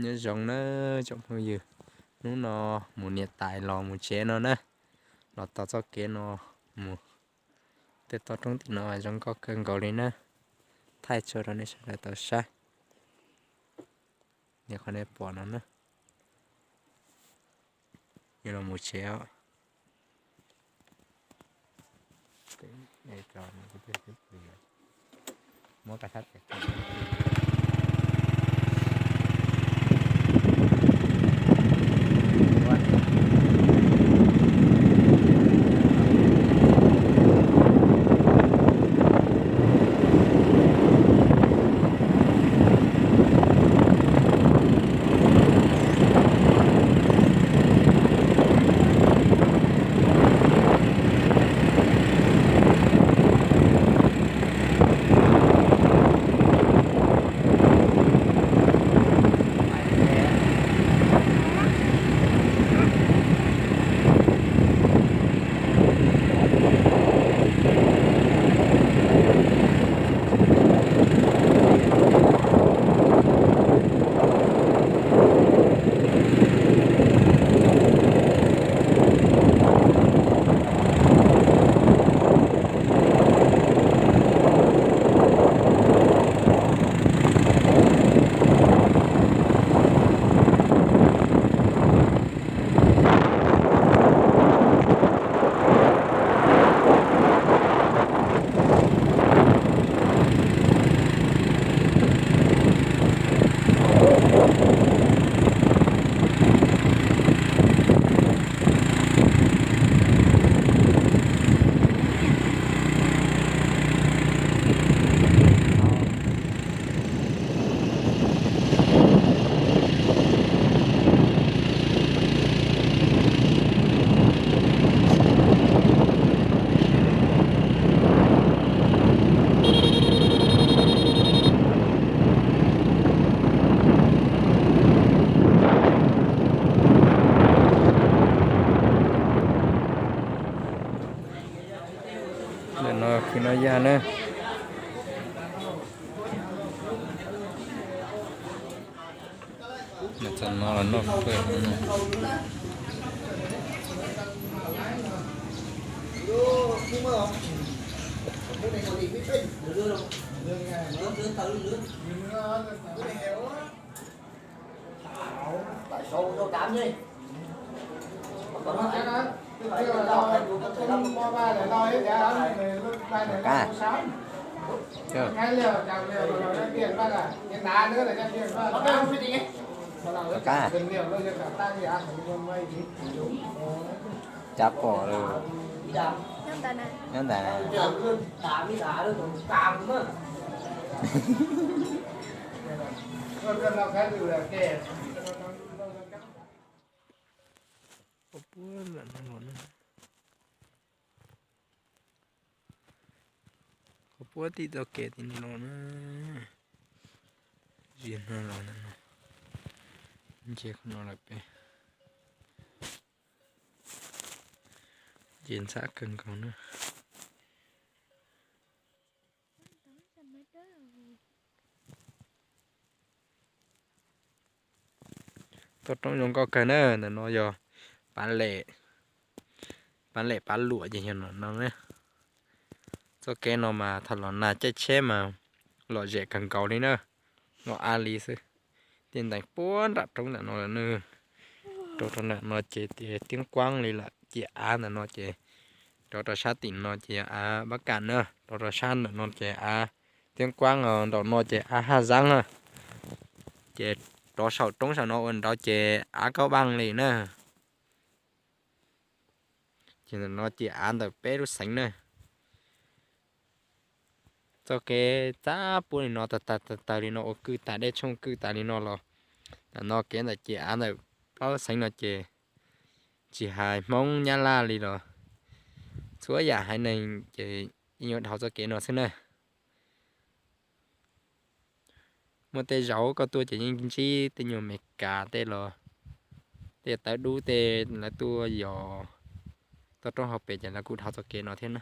Nyob zoo na tsoom phooj ywg, hnub no mus niam tais los mus tsev no na, los tau txoj kev no mus tej toj roob tim no zoo nkauj kawg nkaus li na. Thaij tso rau nej sawv daws tau saib. Niam qhov nej pom no na, yuav los mus tsev os. Muab ka sab Ntawm no kwv Noj Yaj na. Txog no los noj pawg no. Ka. Ka. Tsis pom lawm. Nyob ntawd. Qhov puab ntawm no los na. Qhov puab tim txoj kev tim no los na. Zig no los ntawm no. Nce qhov no lawm pem. Nce ntxhab kawg nkaus na. Toj roob zoo nkauj kawg na, ntawm no yog Pav Lem, Pav Lem Pav Luam ces yog no na. Txoj kev no mas thaum los nag caij tsheb mas lom zem kawg nkaus li na, lom zem li xwb. Tej ntees puag nram roob ntawm no lawm na. Rau rau ntawm no ces tias Tiab Kuab li lawm, ces av ntawm no ces rov rau sab tim no ces av Pab Kam na, rov rau sab ntawm no ces av Tiab Kuab, nraum no ces av Haj Zaab na. Ces rov saum roob saum no ua nraud ces av Kaub Vaaj li na. Ces ntawm no ces av ntawm peb lub xeev na. Txoj kev txab puab li no tag tag tag tag li no ua kwj tas dej tshooj kwj tas li no los, ntawm no kev ntawm ces av ntawm plaub lub xeev no ces tsis hais Hmoob Nyab Laj li los txhua yam haiv neeg ces yeej yuav dhau txoj kev no xwb na. Muaj tej zaum koj tuaj ces yeej ntsib tej nyuag Amelikas tej los, tej tawv dub tej lawv tuaj yos toj roob hauv pes ces lawv kuj dhau txoj kev no thiab na.